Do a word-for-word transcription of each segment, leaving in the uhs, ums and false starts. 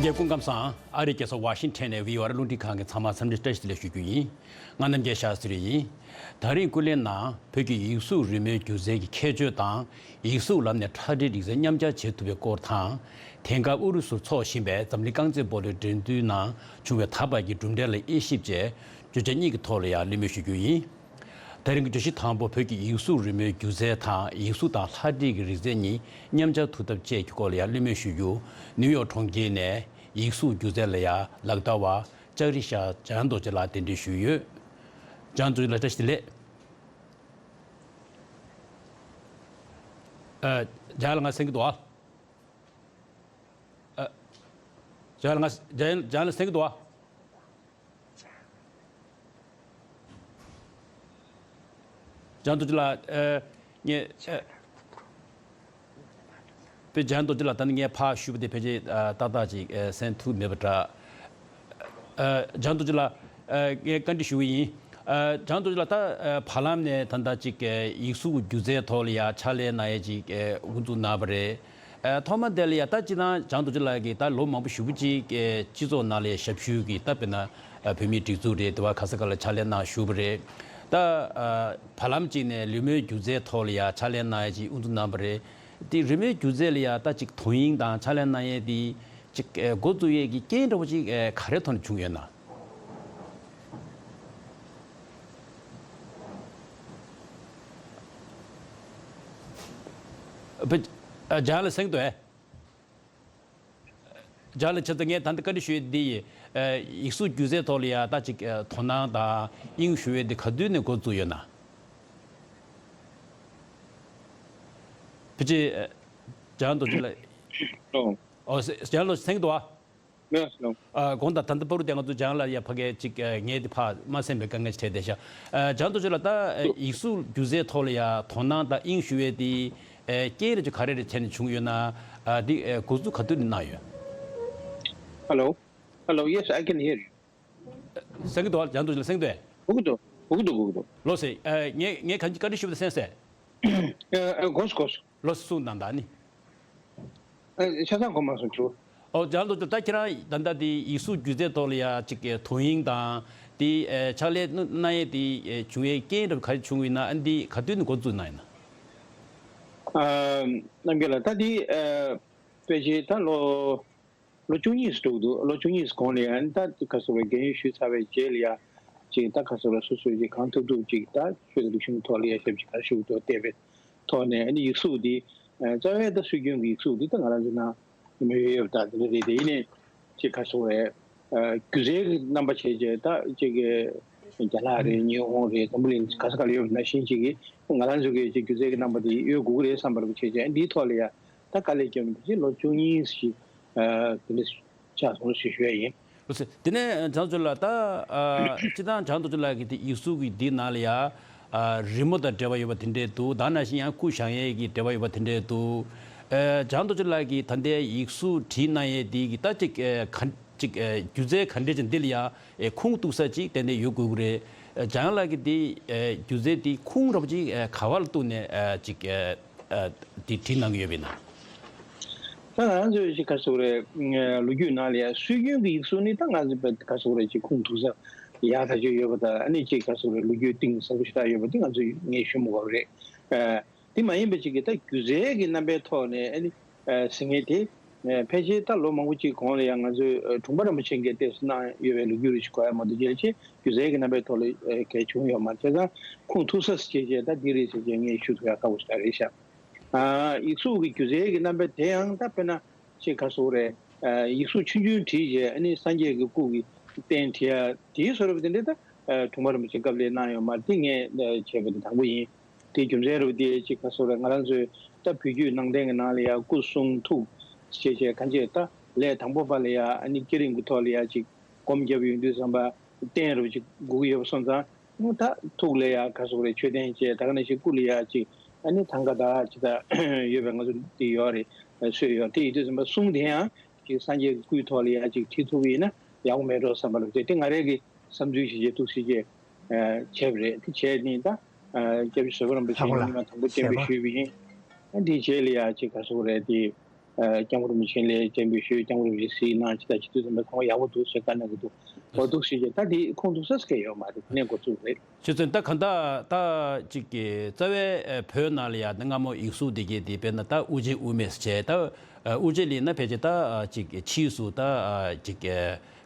རྒྱལ། སྐུ་ཁམས་བཟང་། ཨ་རིའི་རྒྱལ་ས་ཝ་ཤིང་ཊོན་ནས་བྷི་ཨོ་ཨེ་རླུང་འཕྲིན་ཁང་གི་ཚང་མར་འཚམས་འདྲི་བཀྲ་ཤིས་བདེ་ལེགས་ཞུ་རྒྱུ་ཡིན། ང་རྣམ་རྒྱལ་ཤཱ་སི་རི་ཡིན། ད་རིང་སྐུ་ལས་ནང་བོད་ཀྱི་ཡིག་གཟུགས་རི་མོའི་སྒྱུ་རྩལ་གྱི་ཁྱད་ཆོས་དང་། ཡིག་གཟུགས་ལམ་ནས་ཁྲ་བྲལ་རིག་རྩལ་མཉམ་སྦྱར་བྱེད་ཐུབ་པའི་སྐོར་དང་། དེང་སྐབས་ཨུ་རུ་སུར་འཚོགས་བཞིན་པའི་འཛམ་གླིང་རྐང་རྩེད་སྤོ་ལོའི་འགྲན་བསྡུར་ནང་བྱུང་བའི་ད་བར་གྱི་གྲུབ་འབྲས་ལ་དབྱེ་ཞིབ་བཅས། བརྗོད་བྱ་གཉིས་ཀྱི་ཐོག་ལ་ཡང་གླེང་མོལ་ཞུ་རྒྱུ་ཡིན། ད་རིང་གི་བརྗོད་གཞི་དང་པོ། བོད་ཀྱི་ཡིག་གཟུགས་རི་མོའི་སྒྱུ་རྩལ་དང་། ཡིག་གཟུགས་དང་ལྷ་བྲིས་ཀྱི་རིག་རྩལ་གཉིས་མཉམ་སྦྱར་ཐུབ་ཐབས་བཅས་ཀྱི་སྐོར་ལ་ཡང་གླེང་མོལ་ཞུ་རྒྱུ། ནིའུ་ཡོག་གྲོང་ཁྱེར་ནས་ཡིག་གཟུགས་སྒྱུ་རྩལ་ལ་ཡང་ལག་བསྟར་བ་ལྕགས་རི་ཤར་འཇམ་དབྱངས་རྡོ་རྗེ་ལགས་གདན་འདྲེན་ཞུས་ཡོད། འཇམ་དབྱངས་རྡོ་རྗེ་ལགས་བཀྲ་ཤིས་བདེ་ལེགས། ཨ། འཇམ་དབྱངས་ལགས་ང་གསན་གྱི་འདུག་ཨ། ཨ། འཇམ་དབྱངས་ལགས་ང་། འཇམ་དབྱངས་ལགས་གསན་གྱི་འདུག་ཨ། འཇམ་དབྱངས་རྡོ་རྗེ་ལགས། ཨ། ངས། ཨ། དཔེ་འཇམ་དབྱངས་རྡོ་རྗེ་ལགས་ད་ནི་ངས་ཕར་ཞུས་པ་དེ་ཕལ་ཆེར། ཨ། ཏག་ཏག་ཅིག་ཨ། གསན་ཐུབ་མེད་པ་འདྲ། ཨ། འཇམ་དབྱངས་རྡོ་རྗེ་ལགས། ཨ། ངས་བཀའ་འདྲི་ཞུ་གི་ཡིན། ཨ། འཇམ་དབྱངས་རྡོ་རྗེ་ལགས་ད། ཨ། བར་ལམ་ནས་ད་ལྟ་ཅིག་ཨ། ཡིག་གཟུགས་སྒྱུ་རྩལ་ཐོག་ལ་ཡ་ཕྱག་ལས་གནང་ཡས་ཅིག་ཨ། དབུ་འཛུགས་གནང་བ་རེད། ཨ། ཐོག་མ་དེ་ལ་ཡ་ད་སྤྱིར་བཏང་འཇམ་དབྱངས་རྡོ་རྗེ་ལགས་ཀྱིས་ད་ལོ་མང་པོ་ཞེ་པོ་ཅིག་ཨ། སྤྱི་ཚོགས་ནང་ལ་ཡ་ཞབས་ཞུ་གི་ད་དཔེར་ན། ཨ། བོད་མིའི་སྒྲིག་འཛུགས་རེད། དེ་བ་ག་ས་ག་ལ་ཕྱག་ལས་གནང་བཞུགས་པ་རེད། ད། ཨ། བར་ལམ་ཅིག་ནས་རི་མོའི་སྒྱུ་རྩལ་ཐོག་ལ་ཡ་ཕྱག་ལས་གནང་ཡས་ཅིག་དབུ་འཛུགས་གནང་བ་རེད། དེ་རི་མོའི་སྒྱུ་རྩལ་ལ་ཡ་ད་ཅིག་དོ་དབྱིངས་དང་ཕྱག་ལས་གནང་ཡས་དེ་ཅིག་ཨ། འགོ་བཙུགས་ཡས་ཀྱི་རྐྱེན་འདྲ་བོ་ཅིག་ཨ། ག་རེ་ཐོག་ནས་བྱུང་ཡོད་ན། ཨ། འཇམ་དབྱངས་ལགས་གསན་གྱི་འདུག་ཨ། འཇམ་དབྱངས་ལགས་ཆེད་དུ་ངས་ད་ལྟ་བཀའ་འདྲི་ཞུ་ཡས་འདི་ཡིན། ཨ། ཡིག་གཟུགས་སྒྱུ་རྩལ་ཐོག་ལ་ཡ་ད་ཅིག་ཨ། དོ་སྣང་དང་དབྱིངས་ཞུགས་ཡས་འདི་ག་དུས་ནས་འགོ་བཙུགས་ཡོད་ན། ཕལ་ཆེར། ཨ། འཇམ་དབྱངས་རྡོ་རྗེ་ལགས། ཨོ། ཨོ། འཇམ་དབྱངས་ལགས་གསན་གྱི་འདུག་ཨ། ལགས་སོ། ཨ། དགོངས་དག་ད་ལྟ་བར་དུ་དེ་ང་ཚོ་འཇམ་དབྱངས་ལགས་ཡ་ཕ་གིར་ཅིག་ཨ། ངས་དེ་ཕར་མ་གསན་པའི་དཀའ་ངལ་ཅིག་འཕྲད་བསྡད་ཤག་ཨ། འཇམ་དབྱངས་རྡོ་རྗེ་ལགས་ད། ཨ། ཡིག་གཟུགས་སྒྱུ་རྩལ་ཐོག་ལ་ཡ་དོ་སྣང་དང་དབྱིངས་ཞུགས་ཡས་དེ། ཨ། རྐྱེན་རེ་ཅིག་ག་རེ་རེ་བྱས་ནས་བྱུང་ཡོད་ན། ཨ། འདི། ཨ། འགོ་འཛུགས་ག་དུས་ནས་གནང་ཡོད། Hello. Hello. Yes, I can hear you. གསན་གྱི་འདུག་ཨ། འཇམ་དབྱངས་རྡོ་རྗེ་ལགས་གསན་གྱི་འདུག་ཨ། གོ་གི་འདུག་གོ་གི་འདུག་གོ་གི་འདུག་ལགས་སེ། ཨ། ངས་ངས་གང་ཅི་བཀའ་འདྲི་ཞུ་བ་དེ་གསན་སོང་། ཨ། ཨ། གོ་སོང་གོ་སོང་། ལགས་སེ། གསུངས་དང་ད་ནི། ཨ། ཆ་ཚང་གོ་མ་སོང་ཁྱོད། ཨོ། འཇམ་དབྱངས་རྡོ་རྗེ་ད་ཁྱེད་རང་ད་ལྟ་དེ་ཡིག་གཟུགས་སྒྱུ་རྩལ་ཐོག་ལ་ཡ་ཅིག་དོ་དབྱིངས་དང་དེ། ཨ། ཕྱག་ལས་གནང་ཡས་དེ། ཨ། བྱུང་ཡས་རྐྱེན་རབ་ག་རེ་བྱུང་ཡིན་ན། ཨ། འདི་ག་དུས་ནས་འགོ་བཙུགས་གནང་ཡིན་ན། ཨ། རྣམ་རྒྱལ་ལགས་ད་དེ། ཨ། ཕལ་ཆེར་ད་ལོ་ལོ་བཅུ་གཉིས་སུ་འགྲོ་གི་འདུག་ལོ་བཅུ་གཉིས་སུ་གོང་ལ་ཡང་ད་ག་ཟེར་བའི་རྒན་ཡོལ་ཞུས་ཚར་བའི་རྗེས་ལ་ཡ་ཅིག་ད་ག་ཟེར་བ་སོ་སོས་ཅིག་གང་ཐུབ་ཐུབ་ཅིག་ད་ཆོས་དང་རིག་གཞུང་ཐོག་ལ་ཡ་ཞབས་ཕྱི་ག་རེ་ཞུ་དགོས་བལྟས་པའི་ཐོག་ནས། ཨ་ནི་ཡིག་གཟུགས་འདི་རྩ་བའི་ད་སྲོལ་རྒྱུན་གྱི་ཡིག་གཟུགས་འདི་ད་ང་རང་ཚོ་ནང་མི་ཡོད་ཡོད་པ་ད་དེ་འདྲ་རེད། དེ་ཡིན་ནའི་ཅིག་ག་ཟེར་བའི་སྒྱུ་རྩལ་གྱི་རྣམ་པ་བྱས་རྗེས་ད་ཅིག་གི་རྒྱ་ལག་རེད། ཉི་ཧོང་རེད། འཛམ་བུ་གླིང་ག་ས་ག་ལ་ཡོད་པ་ནང་བཞིན་ཅིག་གི་ང་རང་ཚོ་གི་ཅིག་སྒྱུ་རྩལ་གྱི་རྣམ་པ་འདི་ཡོད་དགོས་ཀྱི་རེད་བསམ་པ་རེད་པ་བྱས་རྗེས་འདིའི་ཐོག་ལ་ཡ་ད་དཀའ་ལས་བརྒྱབ་ནས་ཕལ་ཆེར་ལོ་བཅུ་གཉིས་ཤིག་ཨ། དེ་འདྲ་ཆགས་སོང་ཞེས་ཞུ་ཡ་ཡིན། ལགས་སེ། དེ་ནས་འཇམ་དབྱངས་རྡོ་རྗེ་ལགས་ད། ཨ། སྤྱིར་བཏང་འཇམ་དབྱངས་རྡོ་རྗེ་ལགས་ཀྱི་དེ་ཡིག་གཟུགས་ཀྱི་འདི་ནང་ལ་ཡ། ཨ། རི་མོ་དང་འབྲེལ་བ་ཡོད་པ་དེ་འདྲས་འདུག་ད་ནང་བཞིན་ཡང་སྐུ་བཞེངས་ཡས་ཀྱི་འབྲེལ་བ་ཡོད་པ་དེ་འདྲས་འདུག་ཨ། འཇམ་དབྱངས་རྡོ་རྗེ་ལགས་ཀྱིས་ད་ལྟའི་ཡིག་གཟུགས་བྲིས་གནང་ཡས་འདི་གི་ད་ཅིག་ཨ། ག་ཅིག་ཨ། སྒྱུ་རྩལ་ག་འདྲས་ཅིག་འདི་ལ་ཡ། ཨ། ཁུངས་གཏུགས་ས་ཅིག་ཏན་ཏན་ཡོད་དགོས་ཀྱི་རེད། ཨ། འཇམ་དབྱངས་ལགས་ཀྱིས་འདི། ཨ། སྒྱུ་རྩལ་འདི་ཁུངས་རབ་ཅིག་ཨ། ག་བ་ལ་གཏུགས་ནས། ཨ། ཅིག་ཨ། ཨ། དེ་བྲིས་གནང་གི་ཡོད་པས་ན། ད་ང་ཚོས་ཅིག་ག་ཟེར་དགོས་རེད། ལོ་རྒྱུས་ནང་ལ་ཡ་སྲོལ་རྒྱུན་གྱི་ཡིག་གཟུགས་ནི་ད་ང་ཚོས་ག་ཟེར་དགོས་རེད། ཅིག་ཁུངས་གཏུགས་ས་ཡག་ཐག་ཆོད་ཡོད་པ་དང་། ཨ་ནི་ཅིག་ག་ཟེར་དགོས་རེད། ལོ་རྒྱུས་གཏིང་ཟབ་པོ་ཞེ་དྲག་ཡོད་པ་དེ་ང་ཚོས་ངས་ཞུ་མི་དགོས་པ་རེད། ཨ། དེ་མ་ཡིན་པ་ཅིག་གིས་ད་སྒྱུ་རྩལ་གྱི་རྣམ་པའི་ཐོག་ནས་ཨ་ནི་ཟེར་མཁན་དེ། ཕལ་ཆེར་ད་ལོ་མང་པོ་ཅིག་གོང་ལ་ཡང་ང་ཚོས་དྲུང་པ་རིན་པོ་ཆེ་གིས་བལྟས་ཚོད་གནང་ཡོད་པའི་ལོ་རྒྱུས་རེ་ཞིག་གོ་ཡ་མ་གཏོགས། རྒྱལ་ཆེ་སྒྱུ་རྩལ་གྱི་རྣམ་པའི་ཐོག་ལ་གལ་བྱུང་ཡོད་མ་རེད། བྱས་ཙང་ཁུངས་ཐུག་ས་ཟེར་བྱས་བྱས་ད་འདི་རེད་ཟེར་བྱས་ངས་ཞུ་ཐུབ་ཡ་དཀའ་པོ་ཞིག་རེད་ཤག་ཨ། ཡིག་གཟུགས་ཀྱི་སྒྱུ་རྩལ་གྱི་རྣམ་པ་དེ་ཡང་ད་དཔེར་ན་ཅིག་ག་ཟེར་དགོས་རེད། ཨ། ཡིག་གཟུགས་ཆུང་ཆུང་བྲིས་བྱས་ཨ་ནི་སངས་རྒྱས་ཀྱི་སྐུ་གི་རྟེན་བྲིས་ཡ་དེའི་བཟོ་འདྲ་པོ་དེ་འདྲ་ད། ཨ། དྲུང་པ་རིན་པོ་ཆེ་སྐབས་ལ་གནང་ཡོད་མ་རེད། དེ་ངས་བྱས་པ་དེ་དང་པོ་ཡིན། དེ་རྒྱུ་མཚན་རེད་པ། དེ་ཅིག་ག་ཟེར་དགོས་རེད། ང་རང་ཚོའི་ད་བོད་བརྒྱུད་ནང་བསྟན་གྱི་ནང་ལ་ཡ་སྐུ་གསུང་ཐུགས་ཞེས་བྱས་གང་བྱས་ད་ལས་དང་པོ་པ་ལ་ཡ་ཨ་ནི་བསྐྱེད་རིམ་གྱི་ཐོག་ལ་ཡ་ཅིག་སྒོམ་བརྒྱབ་ཡོང་དུས་ཙམ་པ་རྟེན་རེད་པ་ཅིག་དགོས་ཀྱི་ཡོད་པ་སོང་ཙང་། ཨ། ད་ཐུགས་ལ་ཡ་ག་ཟེར་དགོས་རེད། མཆོད་རྟེན་བྱས། ད་ག་ནང་བཞིན་སྐུ་ལ་ཡ་ཅིག་ཨ་ནི་ཐང་ཀ་དང་ཅིག་ད་ཡོད་པའི་ང་ཚོ་དེ་ཡོད་རེད། སྲོལ་ཡོད། དེ་ཡིན་དུས་ཙམ་པ་གསུང་དེ་ཡང་ཅིག་སངས་རྒྱས་ཀྱི་སྐུའི་ཐོག་ལ་ཡ་ཅིག་བྲིས་ཐུབ་པ་ཡིན་ན་ཡག་པོ་མེད་འགྲོ་བསམ་པ་ལ་བྱས། དེ་ང་རང་གི་བསམ་ཚུལ་ཞིག་བྱས་འདུག་ཟེར་བྱས། ཨ། བྱས་པ་རེད། དེ་བྱས་ནས་ད། ཨ། སྐྱབས་རྗེ་བཟོད་པ་རིན་པོ་ཆེ་ལྷ་སྐུ་ལ་མཉམ་དང་པོ་བསྟན་པའི་ཞུས་པ་ཡིན། ཨ། དེའི་རྗེས་ལ་ཡ་ཅིག་ག་ཟེར་དགོས་རེད། དེ་ ཨ་སྐྱབས་མགོན་རིན་པོ་ཆེ་ལ་སྤྱན་འབུལ་ཞུས། སྐྱབས་མགོན་རིན་པོ་ཆེ་གཟིགས་གནང་། ཇི་ལྟར་ཇི་ལྟར་ཟིན་པ་ཚང་མ་ཡག་པོ་འདུག་ཟེར་བཀའ་གནང་གི་འདུག་འོ་འདུག་ཟེར་གྱི་ད་དེ་ཁུངས་གཏུགས་ས་ཟེར་གྱི་ཡོད་མ་རེད། དེ་ནས་འགོ་བཙུགས་རེད། ཁྱེད་ཚོས་ད་གང་ལྟར་ད་ཅིག་གི་རྩ་བའི་ཨ་བོད་ནང་ལ་ཡ་ད་སྔ་མོ་ཡིག་གཟུགས་དེ་གས་དེ་དཔེར་ན་ད་དབུ་ཅན་དབུ་མེད་ཟེར་བྱས། ད་ཨ་དབུ་ཅན་ལབ་ན་ཕལ་ཆེར་ད་ཨ་ཅིག་ཕྱིས་སུ་ད་ཨ་ཅིག་ག་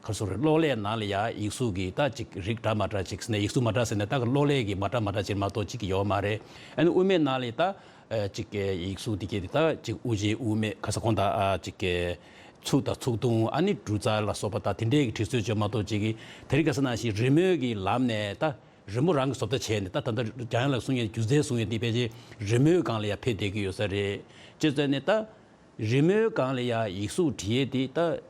རེ་ཟེར་དགོས་རེད། གློག་ཀླད་ནང་ལ་ཡ་ཡིག་གཟུགས་ཀྱི་ད་ཅིག་རིགས་འདྲ་མ་འདྲ་ཅིག་ཟེར་ནས། ཡིག་གཟུགས་མ་འདྲ་ཟེར་ནས་ད་གློག་ཀླད་ཀྱི་མ་འདྲ་མ་འདྲ་ཅིག་མ་གཏོགས་ཅིག་ཡོད་མ་རེད། ཨ་ནི་དབུ་མེད་ནང་ལ་ད་ཨ་ཅིག་གི་ཡིག་གཟུགས་དེ་གས་དེ་ད་ཅིག་དབུ་ཅན་དབུ་མེད་ཁ་ས་གོང་དང་ཨ་ཅིག་གི་ཚུགས་དང་ཚུགས་ཐུང་ཨ་ནི་འབྲུ་རྩ་ལ་སོགས་པ་ད་དེ་འདྲའི་གི་བྲིས་སྲོལ་ཅིག་མ་གཏོགས་ཅིག་གི་དེ་རིང་ཁ་སང་ནང་བཞིན་རི་མོའི་གི་ལམ་ནས་ད་རི་མོ་རང་གི་བཟོ་ལྟ་བྱས་ནས། ད་ད་ལྟ་འཇམ་དབྱངས་ལགས་གསུང་ཡས་རྒྱུ་རྫས་གསུང་ཡས་དེ་ཕལ་ཆེར་རི་མོའི་སྒང་ལ་ཡ་ཕེབས་བསྡད་ཀྱི་ཡོད་ས་རེད། ཅེས་ཟེར་ནས་ད། རི་མོའི་སྒང་ལ་ཡ་ཡིག་གཟུགས་བྲིས་ཡས་དེ་ད་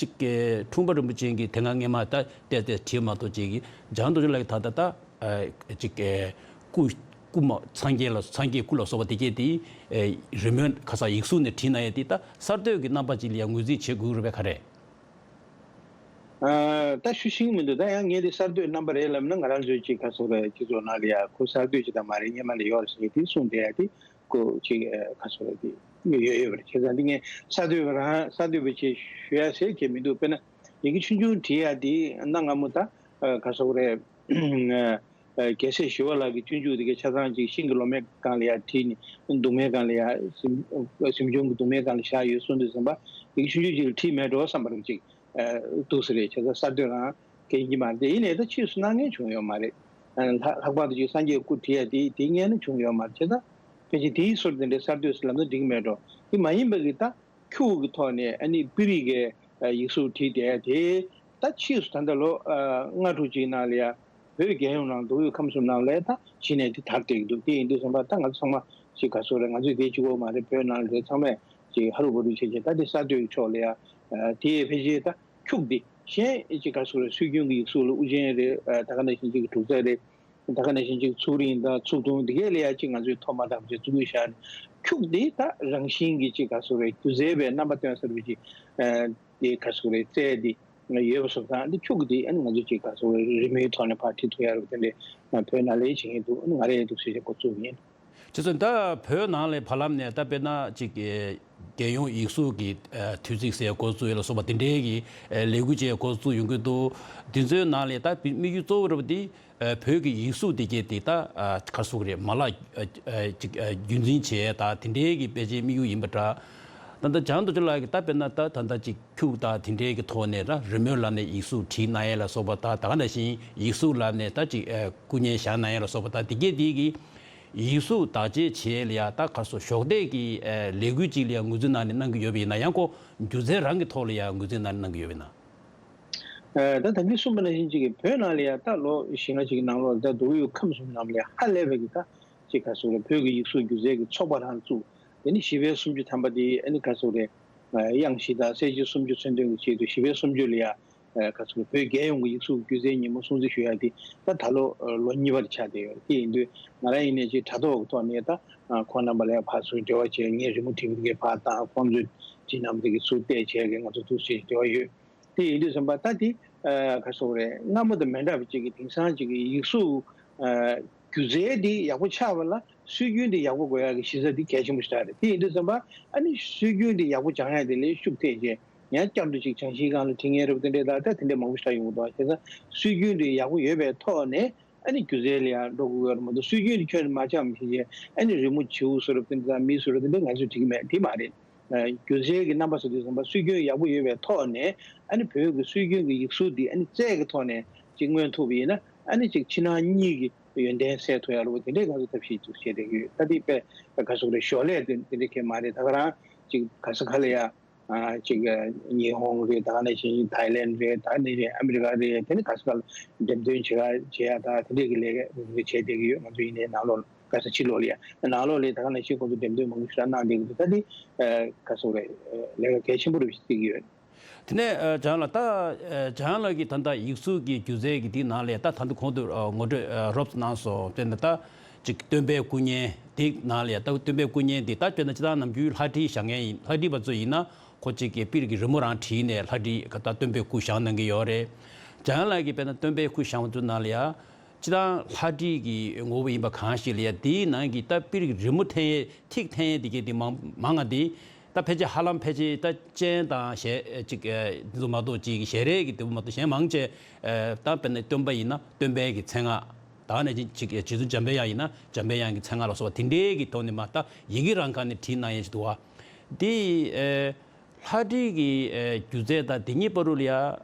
ཅིག་གི་འཁྲུངས་པ་རིན་པོ་ཆེ་གི་དེ་སྔ་སྔས་མ་ད་བལྟས་བལྟས་བྲིས་མ་གཏོགས་ཅིག་གི་འཇམ་དབྱངས་རྡོ་རྗེ་ལགས་ཀྱིས་ད་ལྟ་ད་ཨ་ཅིག་གི་སྐུ་སྐུ་མ་སངས་རྒྱས་ལ་སངས་རྒྱས་སྐུ་ལ་སོགས་པ་དེ་གས་དེ་ཨ་རི་མོའི་ཁ་ས་ཡིག་གཟུགས་ནས་བྲིས་གནང་ཡས་དེ་ད་གསར་གཏོད་ཀྱི་རྣམ་པ་ཅིག་ལ་ཡ་ངོས་འཛིན་བྱེད་དགོས་རེད་པས། ག་རེ། ཨ་ད་ཞུ་ཤེས་ཀྱི་མི་འདུག་ད་ཡང་ངས་དེ་གསར་གཏོད་རྣམ་པ་རེད་ལབ་ན། ང་རང་ཚོའི་ཅིག་ག་རེ་ཟེར་དགོས་རེད། སྤྱི་ཚོགས་ནང་ལ་ཡ་ཁོ་གསར་གཏོད་ཅིག་ད་མ་རེད། སྔོན་མ་ལ་ཡོད་རེད་ཟེར་དེ་གསུངས་བསྡད་ཡ་དེ། ཁོ་ཅིག་ཨ་ག་རེ་ཟེར་དགོས་རེད། དེ་ཡོད་ཡོད་པ་རེད། བྱས་ཙང་འདི་ངས་གསར་གཏོད་པ་རང་གསར་གཏོད་པ་བྱས་ཞུ་ཡ་ཟེར་གྱི་མི་འདུག་དཔེར་ན་ཡི་གེ་ཆུང་ཆུང་བྲིས་ཡ་དེ་གནའ་སྔ་མོ་ད་ཨ་ག་རེ་ཟེར་དགོས་རེད། ཨ་རྒྱལ་སྲས་ཞི་བ་ལྷ་གི་སྤྱོད་འཇུག་དེ་གའི་ཆ་ཚང་ཅིག་ཤིང་གི་ལོ་མའི་སྒང་ལ་ཡ་བྲིས་ནས། གདུང་མའི་སྒང་ལ་ཡ་གཟིམ་གཟིམ་ཆུང་གི་གདུང་མའི་སྒང་ལ་བཞག་ཡོད་གསུངས་དུས་ཙམ་པ། ཡི་གེ་ཆུང་ཆུང་ཅིག་ལ་བྲིས་མེད་འགྲོ་བསམ་པ་རེད། ཅིག་ཨ་འདུག་སེ་རེད། བྱས་ཙང་གསར་གཏོད་རང་གལ་ཡིན་གྱི་མ་རེད། དེ་ཡིན་ནའི་ད་ཕྱིས་སུ་གནང་མཁན་བྱུང་ཡོད་མ་རེད། ཨ་ལྷག་ལྷག་པར་དུ་ཅིག་སངས་རྒྱས་སྐུ་བྲིས་ཡ་དེ་དེ་སྔོན་ནས་བྱུང་ཡོད་མ་རེད། བྱས་ཙང་ཕལ་ཆེར་དེའི་ཟུར་དེ་འདྲའི་གསར་གཏོད་ཟེར་ལབ་ན་འགྲིག་གི་མེད་འགྲོ། དེ་མ་ཡིན་པ་གི་ད་ཁྱུག་གི་ཐོག་ནས་ཨ་ནི་པིར་གྱི་ཡིག་གཟུགས་བྲིས་བསྡད་ཡ་དེ། ད་ཕྱིས་སུ་ད་ལྟ་ལོ་ཨ་ལྔ་དྲུག་ཅིག་ནང་ལ་ཡ་བོད་རྒྱལ་ཡོངས་ནང་མདོ་དབུས་ཁམས་གསུམ་ནང་ལ་ད་གཞི་ནས་དེ་དར་བསྡད་ཀྱི་འདུག་དེ་ཡིན་དུས་ཙམ་པ་ད་ང་ཚོ་ཚང་མ་ཅིག་ག་རེ་ཟེར་དགོས་རེད། ང་ཚོས་དེ་གཅིག་པོ་མ་རེད། བོད་ནང་ལ་རེད། ཚང་མས་ཅིག་ཧ་རུ་བ་རུ་བྱས་བྱས། ད་དེ་གསར་གཏོད་ཀྱི་ཕྱོགས་ལ་ཡ་ཨ་དེ་ཕལ་ཆེར་ད་ཁྱུག་འདི་གཞན་ཅིག་ག་རེ་ཟེར་དགོས་རེད། སྲོལ་རྒྱུན་གྱི་ཡིག་གཟུགས་ལ་དབུ་ཅན་རེད། ཨ་ད་ག་ནང་བཞིན་ཅིག་འབྲུ་རྩ་རེད། ད་ག་ནང་བཞིན་ཅིག་ཚུགས་རིང་དང་ཚུགས་ཐུང་འདི་གས་ལ་ཡ་ཅིག་ང་ཚོས་ཐོ་མ་དང་པོ་ཅིག་བཙུགས་ཡོད་ཤག་ཁྱུག་འདི་ད་རང་བཞིན་གྱི་ཅིག་ག་རེ་ཟེར་དགོས་རེད། སྒྱུ་རྩལ་པའི་རྣམ་པ་སྟོན་ས་རུ་ཅིག་ཨ་དེ་ག་རེ་ཟེར་དགོས་རེད། རྩལ་འདི་ཡོད་པ་སོགས་དང་། འདི་ཁྱུག་འདི་ཨ་ནི་ང་ཚོ་ཅིག་ག་རེ་ཟེར་དགོས་རེད། རི་མོའི་ཐོག་ནས་ཕར་བྲིས་ཐུབ་ཡ་རུ་དེ་འདྲའི་བོད་ནང་ལ་ཡ་བྱེད་མཁན་འདུག་ཨ་ནི་ང་རང་ཡང་འདུག་ཟེར་བྱས་འགོ་བཙུགས་ཡིན། བྱས་ཙང་ད་བོད་ནང་ལ་བར་ལམ་ནས་ད་དཔེར་ན་ཅིག་རྒྱལ་ཡོངས་ཡིག་གཟུགས་ཀྱི་དུས་ཚིགས་ཟེར་འགོ་བཙུགས་ཡ་ལ་སོགས་པ་དེ་འདྲའི་གི་ལས་འགུལ་བཅས་འགོ་བཙུགས་ཡོང་གི་འདུག་དེ་ཚོའི་ནང་ལ་ད་དམིགས་ཡུལ་གཙོ་བོ་རེད་པ། དེ་བོད་ཀྱི་ཡིག་གཟུགས་དེ་གས་དེ་ད་ག་རེ་ཟེར་དགོས་རེད། མ་ལག་ཅིག་རྒྱུན་འཛིན་བྱེད་ཡ་ད་དེ་འདྲའི་གི་ཕལ་ཆེར་དམིགས་ཡུལ་ཡིན་པ་འདྲ། ད་ལྟ་འཇམ་དབྱངས་རྡོ་རྗེ་ལགས་ཀྱིས་ད་དཔེར་ན་ད་ད་ལྟ་ཅིག་ཁྱུག་དང་དེ་འདྲའི་གི་ཐོག་ནས་ད་རི་མོའི་ལམ་ནས་ཡིག་གཟུགས་བྲིས་གནང་ཡ་ལ་སོགས་པ་དང་། ད་ག་ནང་བཞིན་ཡིག་གཟུགས་ལམ་ནས་ད་ཅིག་ཨ་སྐུ་བརྙན་བཞག་གནང་ཡ་ལ་སོགས་པ་དང་། དེ་གས་དེ་གི་ཡིག་གཟུགས་བདག་གཅེས་བྱེད་ཡ་ལ་ཡ་ད་ག་རེ་ཟེར། གཞོགས་འདེགས་ཀྱི་ཨ་ལས་འགུལ་ཅིག་ལ་ཡ་ངོས་འཛིན་གནང་ནས་གནང་གི་ཡོད་པ་ཡིན་ན། ཡང་ཁོ་སྒྱུ་རྩལ་རང་གི་ཐོག་ལ་ཡ་ངོས་འཛིན་གནང་ནས་གནང་གི་ཡོད་པ་ཡིན་ན། ཨ་ད་ད་གིན་གསུངས་པ་ནང་བཞིན་ཅིག་གི་བོད་ནང་ལ་ཡ་ད་ལོ་བཞི་ལྔ་ཅིག་གི་ནང་ལོགས་ལ་ད་མདོ་དབུས་ཁམས་གསུམ་ནང་ལ་ཡ་ཧ་ལས་པའི་གི་ད་ཅིག་ག་རེ་ཟེར་དགོས་རེད། བོད་ཀྱི་ཡིག་གཟུགས་སྒྱུ་རྩལ་གྱི་ཚོགས་པ་རང་བཙུགས། དེ་ནི་བཞི་པའི་སུམ་ཅུ་ཐམ་པ་དེ་ཨ་ནི་ག་རེ་ཟེར་དགོས་རེད། ཨ་དབྱངས་བཞི་དང་གསལ་བྱེད་སུམ་ཅུ་མཚོན་དོན་གྱི་ཆེད་དུ་བཞི་པའི་སུམ་ཅུ་ལ་ཡ་ཨ་ག་རེ་ཟེར་དགོས་རེད། བོད་རྒྱལ་ཡོངས་ཀྱི་ཡིག་གཟུགས་སྒྱུ་རྩལ་ཉིན་མོ་སྲུང་བརྩི་ཞུ་ཡ་དེ་ད་ད་ལོ་ཨ་ལོ་གཉིས་པ་དེ་ཆགས་བསྡད་ཡོད། དེ་ཡིན་དུས་ང་རང་ཡིན་ནའི་ཅིག་དྲ་ཐོག་གི་ཐོག་ནས་ད་ཨ་ཁོང་རྣམ་པ་ལ་ཡ་ཕར་ཚུར་འབྲེལ་བ་བྱས། ངས་རི་མོ་བྲིས་པ་དེ་གས་ཕར་བཏང་། ཁོང་ཚོས་བྲིས་གནང་བ་དེ་གས་ཚུར་བལྟས་བྱས་ཀྱི་ང་ཚོ་འདུག་སེ་འབྲེལ་བ་ཡོད། དེ་ཡིན་དུས་ཙམ་པ་ད་དེ་ཨ་ག་རེ་ཟེར་དགོས་རེད། སྔ་མོ་དང་མི་འདྲ་བ་ཅིག་གི་དེང་སང་ཅིག་གི་ཡིག་གཟུགས་ཨ་སྒྱུ་རྩལ་འདི་ཡག་པོ་ཆགས་པ་ལ་སྲོལ་རྒྱུན་འདི་ཡག་པོ་དགོས་ཡག་གི་གཞི་རྩ་འདི་གལ་ཆེན་པོ་ཞིག་རེད། དེ་ཡིན་དུས་ཙམ་པ་ཨ་ནི་སྲོལ་རྒྱུན་འདི་ཡག་པོ་སྦྱང་ཡག་དེ་ལས་ཤུགས་ཐེབས་བྱས། ཡང་བསྐྱར་དུ་ཅིག་སྦྱང་གཞིའི་སྒང་ལ་ཁྲིད་མཁན་རེད་པ། དེ་འདྲའི་ད་ལྟ་དེ་འདྲའི་མང་པོ་ཞིག་ད་ཡོང་གི་འདུག་བྱས་ཙང་སྲོལ་རྒྱུན་འདི་ཡག་པོ་ཡོད་པའི་ཐོག་ནས་ཨ་ནི་སྒྱུ་རྩལ་ལ་ཡང་འགྲོ་དགོས་ཡོད་རེད་མ་གཏོགས། སྲོལ་རྒྱུན་འདི་ཁྱོན་ནས་མ་སྦྱངས་བྱས་བྱས་ཨ་ནི་རི་མོ་བྱིའུ་བཟོ་རབས་དེ་འདྲ་དང་མི་བཟོ་རབས་དེ་འདྲ་ང་ཚོས་འགྲིག་གི་མེད། དེ་མ་རེད། སྒྱུ་རྩལ་གྱི་རྣམ་པ་ཟེར་དུས་ཙམ་པ་སྲོལ་རྒྱུན་ཡག་པོ་ཡོད་པའི་ཐོག་ནས་ཨ་ནི་བོད་ཀྱི་སྲོལ་རྒྱུན་གྱི་ཡིག་གཟུགས་འདི་ཨ་ནི་རྩལ་གྱི་ཐོག་ནས་ཅིག་མངོན་ཐུབ་པ་ཡིན་ན། ཨ་ནི་ཅིག་ཕྱི་ནང་གཉིས་ཀྱི་ཡོན་ཏན་གསལ་ཐུབ་ཡག་ལུགས་དེ་འདྲའི་ང་ཚོ་ཐབས་ཤེས་ཅིག་བྱས་བསྡད་ཀྱི་ཡོད། ད་དེ་དཔེ་ག་རེ་ཟེར་དགོས་རེད། ཞོར་ལས་དེ་དེ་འདྲའི་གང་ཡང་མ་རེད། ད་ག་རང་ཅིག་ག་ས་ག་ལ་ཡ་ཨ་ཅིག་ཉི་ཧོང་རེད། ད་ག་ནང་བཞིན་ཐའི་ལེན་རེད། ད་ག་ནང་བཞིན་ཨ་མི་རི་ཀ་རེད། དེ་ནི་ག་ས་ག་ལ་འགྲེམས་སྟོན་བྱེད་ག་བྱེད་ཡག་ད་དེ་འདྲའི་གི་ལས་ཀ་རེ་རེ་བྱས་བསྡད་ཀྱི་ཡོད། ང་ཚོ་ཡིན་ནའི་ནང་ལོགས་ལ། ག་ས་ཕྱི་ལོགས་ལ་ཡ་ནང་ལོགས་ལ་ད་ག་ནང་བཞིན་ཁོང་ཚོ་འགྲེམས་སྟོན་མང་པོ་ཞིག་གནང་བསྡད་ཀྱི་འདུག་ད་དེ་ཨ་ག་ས་རེད། ལས་ཀ་གལ་ཆེན་པོ་རེད་བརྩི་གི་ཡོད། དེ་ནས་ཨ་འཇམ་ལགས། ད་ཨ་འཇམ་ལགས་ཀྱིས་ད་ལྟ་ཡིག་གཟུགས་ཀྱི་སྒྱུ་རྩལ་གྱི་དེའི་ནང་ལ་ད་ད་ལྟ་གོང་དུ་ཨ་ངོ་སྤྲོད་ཨ་རོབ་ཙམ་གནང་སོང་། དཔེར་ན་ད་ཅིག་སྟོན་པའི་སྐུ་བརྙན་དེའི་ནང་ལ་ད་སྟོན་པའི་སྐུ་བརྙན་དེ་ད་དཔེར་ན་སྤྱིར་བཏང་ནམ་རྒྱུན་ལྷ་བྲིས་བཞག་མཁན་ཡིན། ལྷ་བྲིས་པ་ཚོ་ཡིན་ན་ཁོ་ཅིག་གི་པིར་གྱི་རི་མོ་རང་བྲིས་ནས་ལྷ་བྲིས་ད་སྟོན་པའི་སྐུ་བཞེངས་གནང་གི་ཡོད་རེད། འཇམ་ལགས་ཀྱིས་དཔེར་ན་སྟོན་པའི་སྐུ་བཞེངས་པ་ཚོའི་ནང་ལ་ཡ། སྤྱིར་བཏང་ལྷ་བྲིས་ཀྱི་ངོ་བོ་ཡིན་པ་གང་ཞིག་ལ་ཡ་དེའི་ནང་གི་ད་པིར་གྱི་རི་མོ་འཐེན་ཡས་ཐིག་འཐེན་ཡས་དེ་གས་དེ་མང་མང་ང་དེ་ ད་ཕལ་ཆེར་ཧ་ལམ་ཕལ་ཆེར་ད་སྤྱན་དང་ཞལ་ཅིག་འདི་ཚོ་མ་གཏོགས་ཅིག་ཞལ་རས་ཀྱི་དེ་མ་གཏོགས་གཞན་མང་ཆེ་ད་དཔེར་ན་སྟོན་པ་ཡིན་ན་སྟོན་པའི་གི་མཚན་སྔགས། ད་ནས་ཅིག་རྗེ་བཙུན་འཇམ་པའི་དབྱངས་ཡིན་ན་འཇམ་པའི་དབྱངས་ཀྱི་མཚན་སྔགས་ལ་སོགས་པ་དེ་འདྲའི་གི་ཐོག་ནས་མ་ད་ཡི་གེ་རང་ཁ་ནས་བྲིས་གནང་ཡས་ཅིག་འདུག་བ། དེ་ལྷ་བྲིས་ཀྱི་སྒྱུ་རྩལ་དང་དེ་གཉིས་བར་དུ་ལ་ཡ་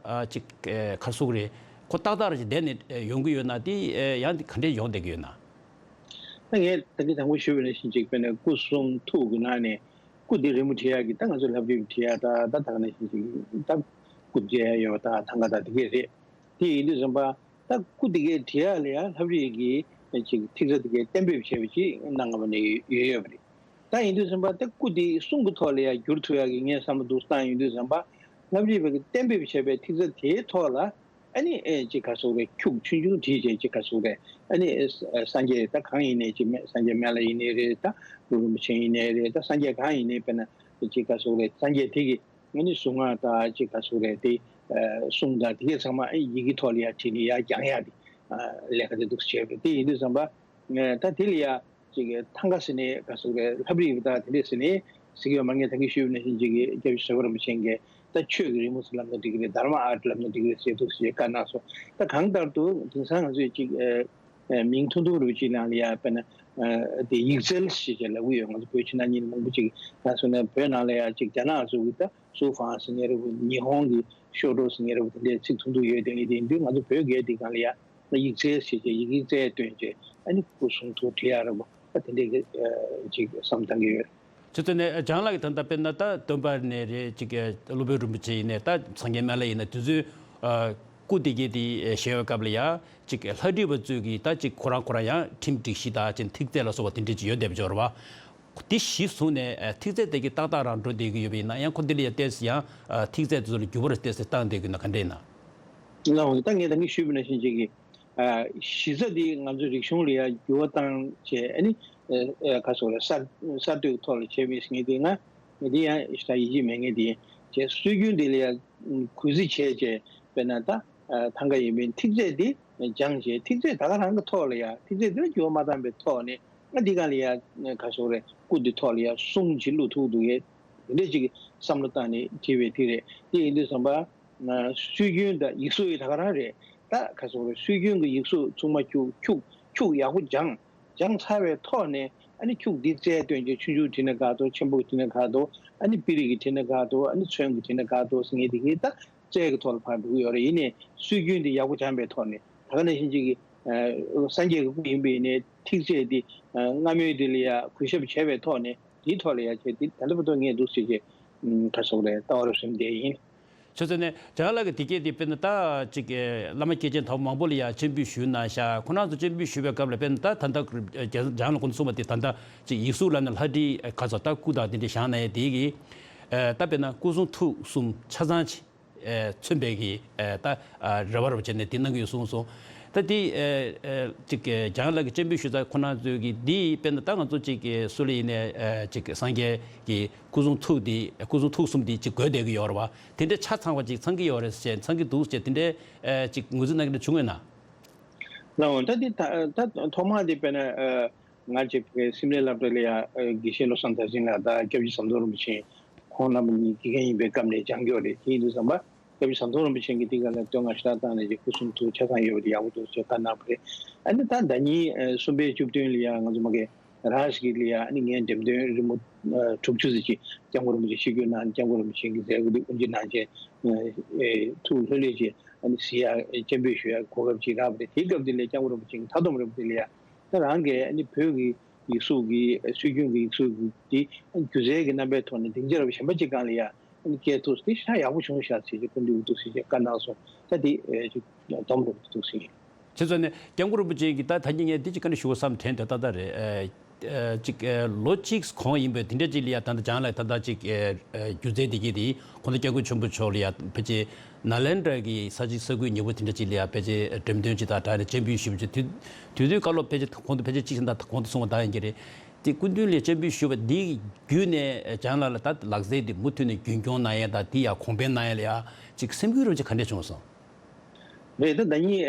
ཅིག་ག་རེ་ཟེར་དགོས་རེད། ཁོ་ཏག་ཏག་རེ་ཅིག་བསྡད་ནས་ཡོང་གི་ཡོད་ན་དེ་ཡང་དེ་ག་འདྲས་ཡོང་བསྡད་ཀྱི་ཡོད་ན། ད་ངས་ད་གིན་དང་པོ་ཞུས་པ་ནང་བཞིན་ཅིག་དཔེར་ན་སྐུ་གསུང་ཐུགས་ཀྱི་ནང་ནས་སྐུ་དེ་རི་མོ་བྲིས་ཡག་གི་ད་ང་ཚོ་ལྷ་བྲིས་བྲིས་ཡག་ད་ད་ད་ག་ནང་བཞིན་ཅིག་ད་སྐུ་མཇལ་ཡག་ཡོད་པ་ད་ཐང་ག་ད་དེ་གས་རེད། དེ་ཡིན་དུས་ཙམ་པ་ད་སྐུ་དེ་གས་བྲིས་ཡག་ལ་ཡང་ལྷ་བྲིས་ཀྱི་ཅིག་ཐིག་རྩ་དེ་གས་གཏན་འབེབས་བྱས་པ་ཅིག་གནང་བ་ནས་ཡོད་ཡོད་པ་རེད། ད་ཡིན་དུས་ཙམ་པ་ད་སྐུ་དེ་གསུང་གི་ཐོག་ལ་ཡང་བསྒྱུར་ཐུབ་ཡག་གི་ངས་བསམ་བློ་འདུག་བཏང་ཡོང་དུས་ཙམ་པ་ལྷ་བྲིས་པ་གི་གཏན་འབེབས་བྱས་པའི་ཐིག་རྩ་དེའི་ཐོག་ལ། ཨ་ནི་ཨེ་ཅིག་ག་ཟེར་དགོས་རེད། ཁྱུག་ཆུང་ཆུང་བྲིས་བྱས་ཅིག་ག་ཟེར་དགོས་རེད། ཨ་ནི་ཨེ་ས་སངས་རྒྱས་ད་གང་ཡིན་ནའི་ཅིག་སྨན་སངས་རྒྱས་སྨན་བླ་ཡིན་ནའི་རེད། ད་གུ་རུ་རིན་པོ་ཆེ་ཡིན་ནའི་རེད། ད་སངས་རྒྱས་གང་ཡིན་ནའི་དཔེར་ན་ཅིག་ག་ཟེར་དགོས་རེད། སངས་རྒྱས་དེ་གི་ཨ་ནི་གཟུངས་སྔགས་ད་ཅིག་ག་ཟེར་དགོས་རེད། དེ་ཨ་གསུང་དང་དེ་གས་ཚང་མ་ཨ་ཡི་གེ་ཐོག་ལ་ཡར་བྲིས་ནས་ཡར་བརྒྱང་ཡག་དེ་ཨ་ལས་ཀ་དེ་འདུག་བྱས་པ་རེད། དེ་ཡིན་དུས་ཙམ་པ་ཨ་ད་དེ་ལ་ཡ། ཅིག་གི་ཐང་ག་ཟེར་ནས་ག་ཟེར་དགོས་རེད། ལྷ་བྲིས་པ་དང་དེ་འདྲས་ཟེར་ནས་ཟེར་གྱི་ཡོད་མ། ངས་ད་གིན་ཞུས་པ་ནང་བཞིན་ཅིག་གི་སྐྱབས་རྗེ་ཟེར་བ་རིན་པོ་ཆེ་གིས་ད་ཆོས་ཀྱི་རི་མོ་ཟེར་ལབ་ན་འགྲིག་གི་རེད། དྷརྨ་ཨརྠ་ལབ་ན་འགྲིག་གི་རེད་ཟེར་འདུག་ཟེར་བཀའ་གནང་སོང་། ད་གང་ལྟར་དུ་དེང་སང་ང་ཚོས་ཅིག་ཨ་ཨ་མིང་ཐུང་ཐུང་རུ་ཅིག་ནང་ལ་ཡ་དཔེར་ན་ཨ་དེ་ཡིག་རྩལ་ཞེས་བྱས་ལབ་ཀྱི་ཡོད། ང་ཚོ་བོད་ཕྱི་ནང་གཉིས་ལ་མང་པོ་ཅིག་ང་ཚོ་ནས་བོད་ནང་ལ་ཡ་ཅིག་རྒྱ་ནག་ཚོ་གི་ད་སུའུ་ཧྥང་ཟེར་མཁན་རེད། ཉི་ཧོང་གི་ཤོ་ཏོ་ཟེར་མཁན་རེད། དེ་འདྲའི་ཚིག་ཐུང་ཐུང་ཡོད། དེ་ཡིན་དུས་ང་ཚོ་བོད་སྐད་དེ་སྒང་ལ་ཡ། ཡིག་རྩལ་ཞེས་བྱས་ཡིག་རྩལ་སྟོན་བྱས་ཨ་ནི་སྐུ་གསུང་ཐུགས་བྲིས་ཡག་རེད་པ། ཨ་དེ་འདྲའི་གི་ཨ་ཅིག་བསམ་བཏང་གི་ཡོད། ཁྱེད་ཚོ་ནས་འཇང་ལགས་ཀྱི་ད་ལྟ་དཔེར་ན་ད་སྟོན་པ་ནས་རེད། ཅིག་སློབ་དཔོན་རིན་པོ་ཆེ་ཡིན་ནས་ད་སངས་རྒྱས་སྨན་བླ་ཡིན་ན་དེ་ཚོའི་ཨ་སྐུ་དེ་གས་དེ་བཞེངས་པའི་སྐབས་ལ་ཡ་ཅིག་ལྷ་བྲིས་པ་ཚོས་ཀྱིས་ད་ཅིག་ཁོ་རང་ཁོ་རང་ཡང་ཁྲིམས་སྒྲིག་གཞི་དང་ཅིག་ཐིག་ཚད་ལ་སོགས་པ་དེ་འདྲས་ཅིག་ཡོད་བསྡད་པ་ཅིག་ཡོད་རེད་པ། དེ་གཞི་བཟུང་ནས་ཨ་ཐིག་ཚད་དེ་གི་ཏག་ཏག་རང་འགྲོ་བསྡད་ཀྱི་ཡོད་པ་ཡིན་ན། ཡང་ཁོ་འདི་ལ་ཡང་ཏོག་ཙམ་ཡང་ཨ་ཐིག་ཚད་དེ་ཚོ་ལ་འགྱུར་བ་རེ་ཏོག་ཙམ་བཏང་བསྡད་ཀྱི་ཡོད་ན་ག་འདྲ་ཡིན་ན། ལགས་འོང་། ད་ངས་ད་གིན་ཞུས་པ་ནང་བཞིན་ཅིག་གི་ཨ་གཞི་རྩ་འདི་ང་ཚོའི་རིག་གཞུང་ལ་ཡང་འགྱུར་བ་བཏང་བྱས་ཨ་ནི་ཨ་ཨ་ག་ཟེར་དགོས་རེད། གསར་གསར་གཏོད་ཐོག་ལ་བྱས་པའི་ཟེར་མཁན་དེ་ང་ངས་འདི་ཡང་ཞེ་དྲག་ཡིད་ཆེས་མེད་མཁན་དེ་ཡིན། བྱས་སྲོལ་རྒྱུན་འདི་ལ་ཡང་གུས་བརྩི་བྱས་བྱས་དཔེར་ན་ད་ཨ་ཐང་ག་ཡིན་པའི་ཐིག་ཚད་འདི་སྦྱངས་བྱས་ཐིག་ཚད་ད་ག་རང་གི་ཐོག་ལ་ཡང་ཐིག་ཚད་འདི་ལ་འགྱུར་བ་མ་བཏང་པའི་ཐོག་ནས། ཨ་འདི་ག་ལ་ཡ་ག་ཟེར་དགོས་རེད། སྐུ་འདི་ཐོག་ལ་ཡ་གསུང་ཅིག་བླུག་ཐུབ་འདུག་གས། དེ་འདྲས་ཅིག་བསམ་བློ་བཏང་ནས་བྲིས་པའི་དེ་རེད། དེ་ཡིན་དུས་ཙམ་པ་སྲོལ་རྒྱུན་དང་ཡིག་གཟུགས་ཡི་ད་ག་རང་རེད། ད་ག་ཟེར་དགོས་རེད། སྲོལ་རྒྱུན་གྱི་ཡིག་གཟུགས་ཚང་མ་ཁྱུག་ཁྱུག་ཁྱུག་ཡག་པོ་སྦྱངས། སྦྱངས་ཚར་བའི་ཐོག་ནས་ཨ་ནི་ཁྱུག་འདི་རྩལ་སྟོན་བྱས་ཆུང་ཆུང་བྲིས་ན་དགའ་འདུག་ཆེན་པོ་བྲིས་ན་དགའ་འདུག་ཨ་ནི་པི་རིག་གི་བྲིས་ན་དགའ་འདུག་ཨ་ནི་ཚོན་གྱི་བྲིས་ན་དགའ་འདུག་ཟེར་མཁན་དེ་གས་ད། རྩལ་གྱི་ཐོག་ལ་ཕར་འགྲོ་གི་ཡོད་རེད། ཡིན་ནའི་སྲོལ་རྒྱུན་འདི་ཡག་པོ་སྦྱངས་པའི་ཐོག་ནས་ད་ག་ནང་བཞིན་ཅིག་གི་ཨ་སངས་རྒྱས་ཀྱི་སྐུ་ཡིན་པ་ཡིན་ནའི་ཐིག་ཚད་འདི་ཨ་སྔ་མོའི་འདི་ལ་ཡ་གུས་ཞབས་བྱས་པའི་ཐོག་ནས་དེའི་ཐོག་ལ་ཡ་བྱས་ཏེ་ད་ལྟ་བར་དུ་ངས་འདུག་ཟེར་བྱས་ཨ་ག་ཟེར་དགོས་རེད། ལྟ་བ་རུ་སེམས་བསྡད་ཡིན། ཁྱོད་ཚོ་ནས་འཇང་ལགས་ཀྱི་དེ་སྐད་དེ་དཔེར་ན་ད་ཅིག་ཨ་བླ་མ་སྐྱེས་ཆེན་དང་པོ་མང་པོ་ལ་ཡ་སྤྱན་འབུལ་ཞུས་གནང་ཤག་ཁོང་རྣམ་ཚོ་སྤྱན་འབུལ་ཞུས་པའི་སྐབས་ལ་དཔེར་ན་ད་ད་ལྟ་འཇང་ལགས་ཁོང་ཚོ་གསུངས་པ་དེ་ད་ལྟ་ཅིག་ཡིག་གཟུགས་ལབ་ན་ལྷ་བྲིས་ཨ་ག་ཚོད་ད་སྐུ་དང་དེ་འདྲ་བཞེངས་གནང་ཡས་དེ་གི་ཨ་ད་དཔེར་ན་སྐུ་གསུང་ཐུགས་གསུམ་ཆ་ཚང་ཅིག་ཨེ་མཚོན་པའི་གི་ཨེ་ད་ཨ་རེ་བ་རེ་བ་བྱས་ནས་དེ་གནང་གི་ཡོད་གསུངས་སོང་། ད་དེ་ཨེ་ཨེ་ཅིག་ཨེ་འཇང་ལགས་ཀྱི་སྤྱན་འབུལ་ཞུ་ས་ཁོ་ན་ཚོས་ཀྱི་འདི་དཔེར་ན་ད་ང་ཚོ་ཅིག་གི་སུ་ལ་ཡིན་ནའི་ཨེ་ཅིག་སངས་རྒྱས་ཀྱི་སྐུ་གསུང་ཐུགས་འདི་སྐུ་གསུང་ཐུགས་གསུམ་འདི་ཅིག་དགོས་བསྡད་ཀྱི་ཡོད་རེད་བ། དེ་འདྲའི་ཆ་ཚང་བ་ཅིག་ཚང་གི་ཡོད་རེད་ཟེར་ཚང་གི་འདུག་ཟེར་དེ་འདྲའི་ཨེ་ཅིག་ངོས་འཛིན་གནང་གི་འདྲ་བྱུང་ཡོད་ན། ལགས་འོང་། ད་འདི་ད་ད་ཐོག་མ་འདི་དཔེར་ན་ཨེ། ང་ཚོའི་བོད་སིམ་ལའི་སློབ་གྲྭ་ལ་ཡང་ཨ་དགེ་བཤེས་བློ་བཟང་དར་ཆེན་ལགས་དང་སྐྱབས་རྗེ་ཟམ་གདོང་རིན་པོ་ཆེ་ཁོང་རྣམ་པ་གཉིས་དགེ་རྒན་ཡིན་པའི་སྐབས་ནས་སྦྱངས་ཀྱི་ཡོད་རེད། དེ་ཡིན་དུས་ཙམ་པ་སྐྱབས་རྗེ་ཟམ་གདོང་རིན་པོ་ཆེ་གིས་དེ་ག་ལ་བསྟོད་བསྔགས་ཞེ་དྲག་བཏང་ནས་ཀྱི་སྐུ་གསུང་ཐུགས་ཆ་ཚང་ཡོད་པ་དེ་ཡག་པོ་འདུག་ཅེས་བཀའ་གནང་བ་རེད། ཨ་ནི་ད་ཟླ་ཉིན་ཨ་གསུམ་པའི་བཅུ་བདུན་ལ་ཡང་ང་ཚོ་མ་གི་རང་ཞིག་ལ་ཡང་ཨ་ནི་ངས་འགྲེམས་སྟོན་རི་མོ་ཨ་དྲུག་ཅུ་ཙམ་ཅིག་སྐྱབས་མགོན་རིན་པོ་ཆེ་ཆིབས་བསྒྱུར་གནང་། སྐྱབས་མགོན་རིན་པོ་ཆེ་གི་མཛད་སྒོ་དེ་དབུ་འབྱེད་གནང་བྱས་ཨ་ཨེ་ཐུགས་ལྷོད་ལྷོད་ཅིག་ཨ་ནི་གཟིགས་ཡག་སྤྱན་འབུལ་ཞུ་ཡག་གོ་སྐབས་ཅིག་རག་པ་རེད། དེའི་སྐབས་དེ་ལ་སྐྱབས་མགོན་རིན་པོ་ཆེ་གི་མཐའ་སྡོམ་རིན་པོ་ཆེ་ལ་ཡང་། ད་རང་གིས་ཨ་ནི་བོད་ཀྱི་ཡིག་གཟུགས་ཀྱི་སྲོལ་རྒྱུན་གྱི་ཡིག་གཟུགས་ཀྱི་དེ་སྒྱུ་རྩལ་གྱི་རྣམ་པའི་ཐོག་ནས་སྡིངས་ཆ་ར་བ་གཞན་པ་ཅིག་སྒང་ལ་ཡ་ཨ་ནི་སྐྱེལ་ཐུབ་དེ་ཤ་ཡག་པོ་བྱུང་ཤག་ཟེར་གྱི་སྐུ་མདུན་འདུག་ཟེར་གྱི་བཀའ་གནང་སོང་། ད་དེ་ཨེ་ཅིག་སྡོམ་རུ་འདུག་ཟེར་གྱི། ཁྱེད་ཚོ་ནས་སྐྱབས་མགོན་རིན་པོ་ཆེ་གིས་ད་ད་གིན་ངས་འདི་ཅིག་བཀའ་འདྲི་ཞུ་དགོས་བསམ་དྲན་དེ་ད་ལྟ་རེད། ཨེ་ཅིག་ཨེ་ལོ་གཅིག་གོང་ཡིན་པའི་དེ་འདྲ་ཅིག་ལ་ཡ་ད་ལྟ་འཇང་ལགས་ད་ལྟ་ཅིག་ཨེ་ཨེ་སྒྱུ་རྩལ་འདི་གྱིས་དེ་ཁོང་ཚོ་སྐྱབས་མགོན་ཆེན་པོ་མཆོག་ལ་ཡ་ཕལ་ཆེར་ནཱ་ལེནྡྲ་གི་ས་ཆ་ས་ཁུལ་ཉེ་པོ་དེ་འདྲ་ཅིག་ལ་ཡ་ཕལ་ཆེར་འགྲེམས་སྟོན་ཅིག་དང་སྦྲགས་ནས་སྤྱན་འབུལ་ཞུས་པ་ཅིག་དུས་དུས་དུས་བཀའ་སློབ་ཕལ་ཆེར་གོང་དུ་ཕལ་ཆེར་གཅིག་བཞག་ན་ད་གོང་དུ་གསུངས་པ་ད་ཡིན་གྱི་རེད། དེ་སྐུ་མདུན་ལ་སྤྱན་འབུལ་ཞུས་པ་འདི་བརྒྱུད་ནས་འཇང་ལགས་ལ་ད་ལག་རྩལ་འདི་མུ་མཐུད་ནས་རྒྱུན་སྐྱོང་གནང་ཡས་དང་དེ་ཡ་གོང་འཕེལ་གནང་ཡས་ལ་ཡ་ཅིག་སེམས་འགུལ་རུ་ཅིག་ག་འདྲས་བྱུང་སོང་། རེད། ད་ཟླ་ཉིན་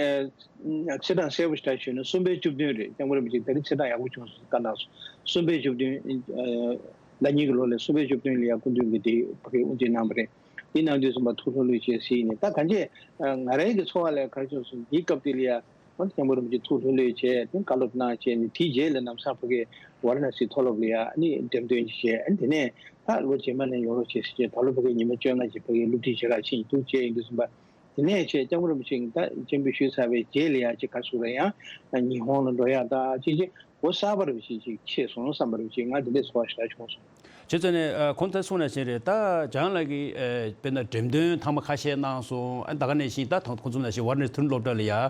ཨ་ཚེས་གྲངས་གསལ་པོ་ཞིག་ཞུས་ན་གསུམ་པའི་བཅུ་བདུན་རེད། སྐྱབས་མགོན་རིན་པོ་ཆེ་ད་རིང་ཚེས་གྲངས་ཡག་པོ་བྱུང་སོང་བཀའ་གནང་སོང་། གསུམ་པའི་བཅུ་བདུན་ཨ་ ཟླ་གཉིས་ཀྱི་ལོ་ལ་སུམ་པའི་བཅུ་བདུན་ལ་ཡ་སྐུ་མདུན་གྱིས་དེ་ཕ་གིར་དབུ་འབྱེད་གནང་བ་རེད། དེ་གནང་དུས་ཙམ་པ་ཐུགས་ལྷོད་ལྷོད་བྱས་ཟེར་ནས། ད་གང་ཅི་ང་རང་གི་ཚོར་བ་ལ་ག་རེ་བྱུང་སོང་། དེའི་སྐབས་དེ་ལ་ཡ་སྐྱབས་མགོན་རིན་པོ་ཆེ་ཐུགས་ལྷོད་ལྷོད་བྱས། དེ་བཀའ་སློབ་གནང་བྱས་ནས། དེའི་རྗེས་ལ་ལམ་སང་ཕ་གིར་ཝཱ་ར་ཎ་སི་མཐོ་སློབ་ལ་ཡ་ཨ་ནི་འགྲེམས་སྟོན་ཅིག་བྱས། ཨ་ནི་དེ་ནས་ད་ལོ་རྗེས་མ་ནས་ཡོང་རོགས་བྱེད་ཟེར་བྱས། ད་ལོ་ཕ་གིར་ཉི་མ་བཅོ་ལྔ་ཅིག་ཕ་གིར་སློབ་ཁྲིད་བྱེད་རོགས་བྱེད་འདུག་བྱས་ཡིན་དུས་ཙམ་པ། དེ་ནས་བྱས་སྐྱབས་མགོན་རིན་པོ་ཆེ་གིས་ད་སྤྱན་འབུལ་ཞུས་ཚར་བའི་རྗེས་ལ་ཡ་ཅིག་ག་རེ་ཟེར་རེད། ཡང་ཉི་ཧོང་ལ་འགྲོ་ཡག་ད་ཅིག་ཅིག་སྒོ་གསར་པ་རེ་བ་ཅིག་ཅིག་ཕྱེས་སོང་བསམ་པ་རེ་བ་ཅིག་ང་དེ་འདྲའི་ཚོར་བ་ཞེ་དྲག་བྱུང་སོང་། བྱས་ཙང་ནས་ཨ་ཁོང་ད་གསུངས་ནང་བཞིན་རེད། ད་ལྕམ་ལགས་ཀྱིས་ཨ་དཔེར་ན་འགྲེམས་སྟོན་ཐེངས་མ་ཁ་ཤས་གནང་སོང་། ཨ་ད་ག་ནང་བཞིན་ད་ཐོག་ཁོང་ཚོ་ནང་བཞིན་ཝཱ་ར་ཎ་སི་མཐོ་རིམ་སློབ་གྲྭ་ལ་ཡ་ཨ་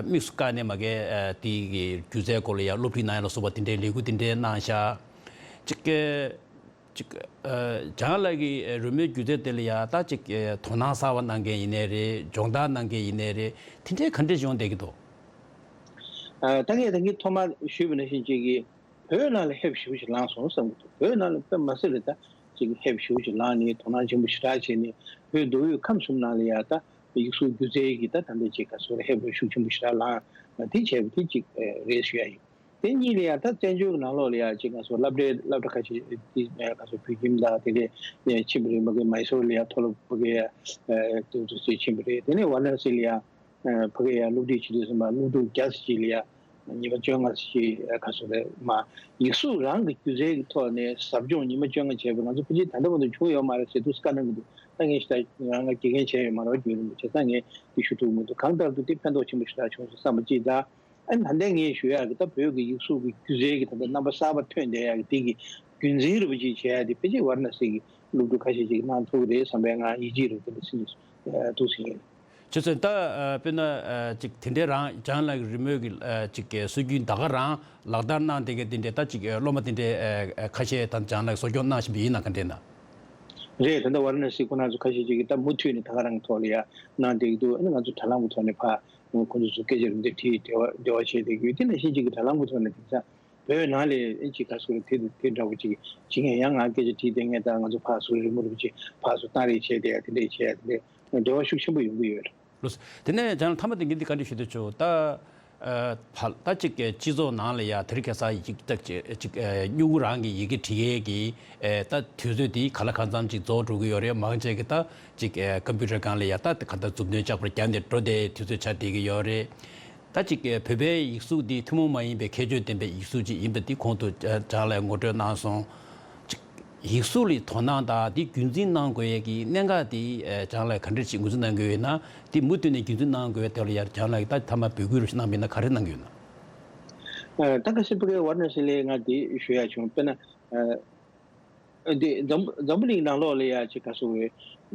དམིགས་སུ་བཀར་ནས་མ་གི་ཨ་དེ་གི་སྒྱུ་རྩལ་སྐོར་ལ་ཡ་སློབ་ཁྲིད་གནང་ཡ་ལ་སོགས་པ་དེ་འདྲའི་ལས་འགུལ་དེ་འདྲའི་གནང་ཤག་ཅིག་གི་ཅིག་ཨ་ལྕམ་ལགས་ཀྱིས་རོལ་མོའི་སྒྱུ་རྩལ་དེ་ལ་ཡ་ད་ཅིག་ཨ་དོ་སྣང་གསར་པ་གནང་མཁན་ཡིན་ནའི་རེད། སྦྱོང་བརྡར་གནང་མཁན་ཡིན་ནའི་རེད། དེ་འདྲའི་ག་འདྲས་བྱུང་བསྡད་ཀྱི་འདུག་ཨ་ད་ངས་ད་གིན་ཐོག་མར་ཞུས་པ་ནང་བཞིན་ཅིག་གི་བོད་ནང་ལ་ཧེབ་ཞེ་པོ་ཅིག་ལངས་སོང་བསམ་གྱི་འདུག་བོད་ནང་ལ་དཔེ་མ་སྲིད་པའི་ད་ཅིག་ཧེབ་ཞེ་པོ་ཅིག་ལངས་ནས་དོ་སྣང་ཆེན་པོ་ཞེ་དྲག་བྱས་ནས། བོད་མདོ་དབུས་ཁམས་གསུམ་ནང་ལ་ཡ་ད་ཡིག་གཟུགས་སྒྱུ་རྩལ་གྱི་ད་ད་ལྟ་ཅིག་ག་ཟེར་ཧེབ་ཤུགས་ཆེན་པོ་ཞེ་དྲག་ལངས། དེ་བྱས་པ་དེ་གཅིག་རེད་ཞུ་ཡ་ཡིན། དེ་གཉིས་ལ་ཡ་ད་བཙན་བྱོལ་གྱི་ནང་ལོགས་ལ་ཡ་ཅིག་ང་ཚོ་སློབ་གྲྭའི་སློབ་གྲྭ་ཁ་ཤས་དེ་ང་ཚོ་བོད་ཁྱིམ་དང་དེ་འདྲས་ཕྱིན་པ་རེད། མ་གི་མའི་སོར་ལ་ཡ་མཐོ་སློབ་ཕ་གི་ཡ་དེ་ཚོ་ཚོས་ཕྱིན་པ་རེད། དེ་ནས་ཝཱ་ར་ཎ་སི་ལ་ཡ་ཕ་གི་ཡ་སློབ་ཁྲིད་བྱེད་དུས་ཙམ་པ་སློབ་ཕྲུག་བརྒྱ་ཙམ་ཅིག་ལ་ཡ་ཉི་མ་བཅོ་ལྔ་ཙམ་ཅིག་ག་ཚོད་རེད་མ་ཡིག་གཟུགས་རང་གི་སྒྱུ་རྩལ་གྱི་ཐོག་ནས་ཟབ་སྦྱོང་ཉི་མ་བཅོ་ལྔ་བྱས་པ་ང་ཚོ་ཕལ་ཆེར་ད་ལྟ་བར་དུ་བྱུང་ཡོད་མ་རེད་ཟེར་དུས་བཀའ་གནང་གི་འདུག་ད་ངས་ཞེ་དྲག་རང་ང་དགེ་རྒན་བྱས་ཡོད་མ་རེད། རྒྱུན་རིང་པོ་བྱས་ཙང་ངས་འདི་ཞུ་ཐུབ་མི་འདུག་གང་ལྟར་དུ་དེ་ཕན་ཐོགས་ཆེན་པོ་ཞེ་དྲག་བྱུང་སོང་བསམ་པ་གཅིག་དང་། ཨ་ནི་ད་ལྟ་ངས་ཞུ་ཡག་གི་ད་བོད་ཀྱི་ཡིག་གཟུགས་ཀྱི་སྒྱུ་རྩལ་གྱི་ད་ལྟ་རྣམ་པ་གསར་པ་ཐོན་བསྡད་ཡག་གི་དེ་གི་རྒྱུན་འཛིན་རེ་བ་ཅིག་བྱེད་ཡག་དེ་ཕལ་ཆེར་ཝཱ་ར་ཎ་སི་གི་སློབ་ཕྲུག་ཁ་ཤས་ཅིག་གནང་ཐུབ་ཀྱི་རེད་བསམ་པའི་ང་ཡིད་ཆེས་རེ་བ་དེ་འདྲ་སེམས་ནས་ཐུགས་སེམས་ཡོད། བྱས་ཙང་ད་ཨ་དཔེར་ན་ཨ་ཅིག་དེ་འདྲའི་རང་ལྕམ་ལགས་ཀྱི་རི་མོའི་གི་ཨ་ཅིག་གི་སྲོལ་རྒྱུན་ད་ག་རང་ལག་བསྟར་གནང་བསྡད་མཁན་དེ་འདྲའི་ད་ཅིག་ཨ་སློབ་མ་དེ་འདྲའི་ཨ་ཁ་ཤས་ད་ལྕམ་ལགས་གསོ་སྐྱོང་གནང་བཞིན་པ་ཡིན་ན་ག་འདྲས་ན། རེད། ད་ལྟ་ཝཱ་ར་ཎ་སི་ཁོ་རང་ཚོ་ཁ་ཤས་ཅིག་གིས་ད་མུ་མཐུད་ནས་ད་ག་རང་གི་ཐོག་ལ་ཡ་གནང་བསྡད་ཀྱི་འདུག་ཨ་ནི་ང་ཚོ་དྲ་ལམ་གྱི་ཐོག་ནས་ཕར་ཁོང་ཚོ་ཚོ་སྐད་ཆ་རེ་འདི་དྲིས། འབྲེལ་བ་འབྲེལ་བ་བྱས་བསྡད་ཀྱི་ཡོད། དེ་ནང་བཞིན་ཅིག་གིས་དྲ་ལམ་གྱི་ཐོག་ནས་དེང་སང་བོད་ནང་ལ་ཨེ་ཅིག་ག་ཚོད་དེ་དེ་འདྲ་བོ་ཅིག་བྱེད་མཁན་ཡང་ང་སྐད་ཆ་དྲིས་བསྡད་མཁན་དང་། ང་ཚོ་ཕར་ཚུར་རི་མོ་རི་མོ་ཅིག་ཕར་ཚུར་བཏང་རེས་བྱས་བསྡད་ཡ་དེ་འདྲས་བྱས་ཡ་དེ་འདྲས་འབྲེལ་བ་ཤུགས་ཆེན་པོ་ཡོང་གི་ཡོད་རེད། ལགས་སོ། དེ་ནས་ལྕམ་ལགས་མཐའ་མ་དེ་ངས་འདི་བཀའ་འདྲི་ཞུ་འདོད་བྱུང་། ད་ཨ་ཕ་ད་ཅིག་གི་སྤྱི་ཚོགས་ནང་ལ་ཡ་དེ་རིང་ཁ་སང་ཡིག་ད་ཅིག་ཅིག་ཨ་སྨྱུ་གུ་རང་གི་ཡི་གེ་བྲིས་ཡས་ཀྱི་ཨ་ད་དུས་ཚོད་དེ་ག་ལ་གང་འཚམ་ཅིག་རྫོགས་འགྲོ་གི་ཡོད་རེད། མང་ཆེ་གི་ད་ཅིག་ཨ་ཀམ་པུ་ཊར་སྒང་ལ་ཡ་ད་ག་ད་མཛུབ་སྟོན་ལྕགས་པོར་བརྒྱབ་ནས་འགྲོ་བསྡད་དུས་ཚོད་ཆགས་བསྡད་ཀྱི་ཡོད་རེད། ད་ཅིག་བོད་པའི་ཡིག་གཟུགས་འདི་ཐུན་མོང་མ་ཡིན་པའི་ཁྱད་ཆོས་ལྡན་པའི་ཡིག་གཟུགས་ཅིག་ཡིན་པ་འདི་གོང་དུ་ལྕམ་ལགས་ངོ་སྤྲོད་གནང་སོང་། ཅིག་ཡིག་གཟུགས་ལ་དོ་སྣང་དང་འདི་རྒྱུན་འཛིན་གནང་དགོས་ཡས་ཀྱི་གནད་འགག་འདི་ལྕམ་ལགས་ག་འདྲ་ཞིག་ངོས་འཛིན་གནང་གི་ཡོད་ན། འདི་མུ་མཐུད་ནས་རྒྱུན་འཛིན་གནང་དགོས་ཡས་དེ་ལ་ཡར་ལྕམ་ལགས་ཀྱིས་ད་མཐའ་མ་འབོད་སྐུལ་རེ་ཞིག་གནང་པ་ཡིན་ན་ག་རེ་གནང་གི་ཡོད་ན། ད་ག་སེ་ཕ་གི་ཝཱ་ར་ཎ་སི་ལ་ང་འདི་ཞུ་ཡ་བྱུང་། དཔེར་ན། འདི་འཛམ་འཛམ་བུ་གླིང་ནང་ལོགས་ལ་ཡ་ཅིག་ག་ཟེར་བའི་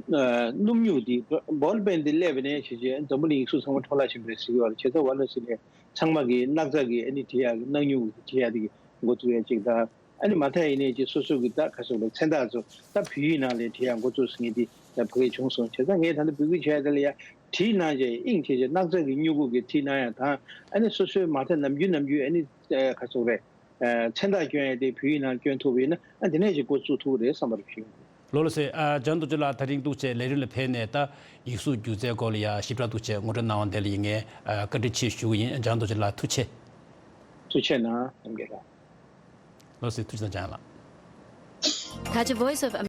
སྣུམ་སྨྱུག་འདི་བོལ་པེན་འདི་སླེབས་པ་ནས་བྱས་བྱས་འཛམ་བུ་གླིང་ཡིག་གཟུགས་ཚང་མ་འཕྲོ་བརླག་ཕྱིན་པ་རེད་ཟེར་གྱི་ཡོད་རེད། བྱས་ཙང་ཝཱ་ར་ཎ་སི་ནས་ཚང་མ་གི་སྣག་ཚ་གི་ཨ་ནི་བྲིས་ཡག་གི་སྣག་སྨྱུག་གི་བྲིས་ཡག་དེ་གི་འགོ་བཙུགས་ཡ་ཅིག་དང་། ཨ་ནི་མ་མཐའ་ཡིན་ནའི་ཅིག་སོ་སོ་གི་ད་ག་ཟེར་བའི་མཚན་རྟགས་ཚོ་ད་བོད་ཡིག་ནང་ལ་བྲིས་ཡག་འགོ་བཙུགས་ཟེར་མཁན་འདི་ད་ཕ་གིར་བྱུང་སོང་། བྱས་ཙང་ངས་ད་ལྟ་འབོད་སྐུལ་བྱས་དེ་ལ་ཡ་བྲིས་གནང་བྱས་ཨིང་བྱས་བྱས་སྣག་ཚ་གི་སྨྱུ་གུ་གི་བྲིས་གནང་ཡ་དང་། ཨ་ནི་སོ་སོའི་མ་མཐའ་ནམ་རྒྱུན་ནམ་རྒྱུན་ཨ་ནི་ག་ཟེར་རེད། མཚན་རྟགས་སྐྱོན་ཡས་དེ་བོད་ཡིག་ནང་སྐྱོན་ཐུབ་པ་ཡིན་ན། ཨ་དེ་ནས་ཅིག་འགོ་བཙུགས་ཐུབ་ཀྱི་རེད་བསམ་པ་རེད་ཞུ། ལགས་ལགས་སེ། ཨ་ལྕམ་རྡོ་རྗེ་ལགས་དེ་རིང་ཐུགས་རྗེ་ཆེ་ལས་རིམ་ལ་ཕེབས་ནས་ད་ཡིག་གཟུགས་སྒྱུ་རྩལ་སྐོར་ལ་ཡ་ཞིབ་ཕྲ་ཐུགས་རྗེ་ཆེ་ངོ་སྤྲོད་གནང་བ་དེ་ལ་ཡིན་ངས་ཨ་བཀའ་དྲིན་ཆེ་ཞུ་གི་ཡིན། ལྕམ་རྡོ་རྗེ་ལགས་ཐུགས་རྗེ་ཆེ། ཐུགས་རྗེ་གནང་། ལགས་སེ། ཐུགས་རྗེ་གནང་ལྕམ་ལགས།